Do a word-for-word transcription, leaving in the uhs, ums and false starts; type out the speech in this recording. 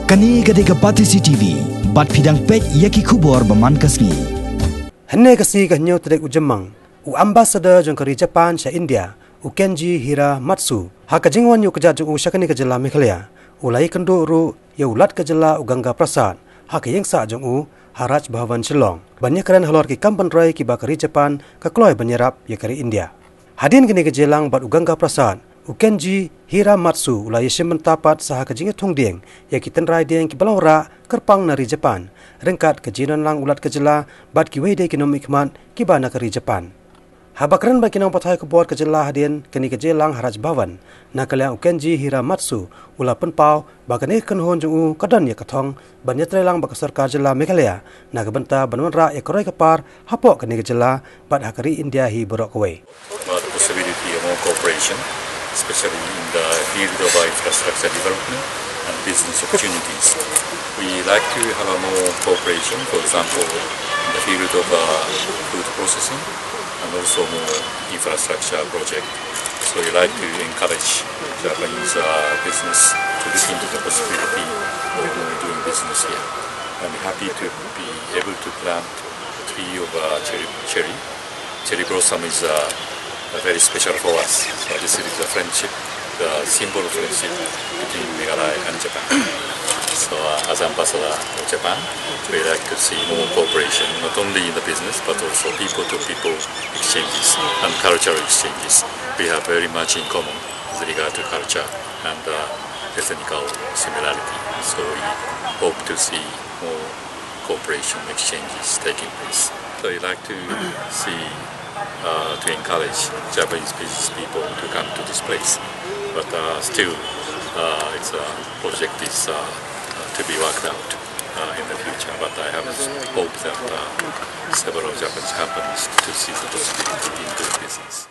Kane ka dei ka Batesi T V, bad phi dang peit ïa ki khubor ba man ka sngi. Hynne ka sngi ka hynñiew tarik u Jymmang, u ambassador jong ka ri Japan sha India, u Kenji Hiramatsu, ha ka jingwan ïuh kjat jong u sha kane ka jylla Meghalaya, u la ïakynduh ruh ïa u Lat ka jylla u Ganga Prasad ha ka ïing sah jong u ha Raj Bhavan Shillong, ban ïakren halor ki kam ban roi kiba ka ri Japan ka kloi ban ïarap ïa ka ri India. Hadien kane ka jingïalang bad u Ganga Prasad, u Kenji Hiramatsu u la ïashim bynta pat sa ha ka jingïathung dieng ïa ki tynrai dieng kiba la wanrah kyrpang na ri Japan, ryngkat ka jingdon lang u Lat ka jylla bad kiwei de ki nongmihkhmat kiba na ka ri Japan. Haba kren bad ki nongpathai khubor ka jylla hadien kane ka jingïalang ha Raj Bhavan, na ka liang u Kenji Hiramatsu u la pynpaw ba kane ka kynhun jong u ka don ïa ka thong ban ïatreilang bad ka sorkar jylla Meghalaya na ka bynta ban wanrah ïa ka roi ka par hapoh kane ka jylla bad ha ka ri India hi baroh kawei. About the possibility of more cooperation, especially in the field of, uh, infrastructure development and business opportunities. We like to have a more cooperation, for example, in the field of, uh, food processing and also more infrastructure project. So we like to encourage Japanese, uh, business to look into the possibility of more doing business here. I'm happy to be able to plant a tree of, uh, cherry, cherry. Cherry blossom is, uh, very special for us. So this is a friendship, the symbol of friendship between Meghalaya and Japan. So, uh, as ambassador of Japan, we like to see more cooperation, not only in the business, but also people-to-people exchanges and cultural exchanges. We have very much in common with regard to culture and, uh, ethnical similarity. So we hope to see more cooperation exchanges taking place. So we like to see, uh, to encourage Japanese business people to come to this place. But, uh, still, uh, it's a project is, uh, uh, to be worked out, uh, in the future. But I have hope that, uh, several Japanese companies to see the possibility in doing business.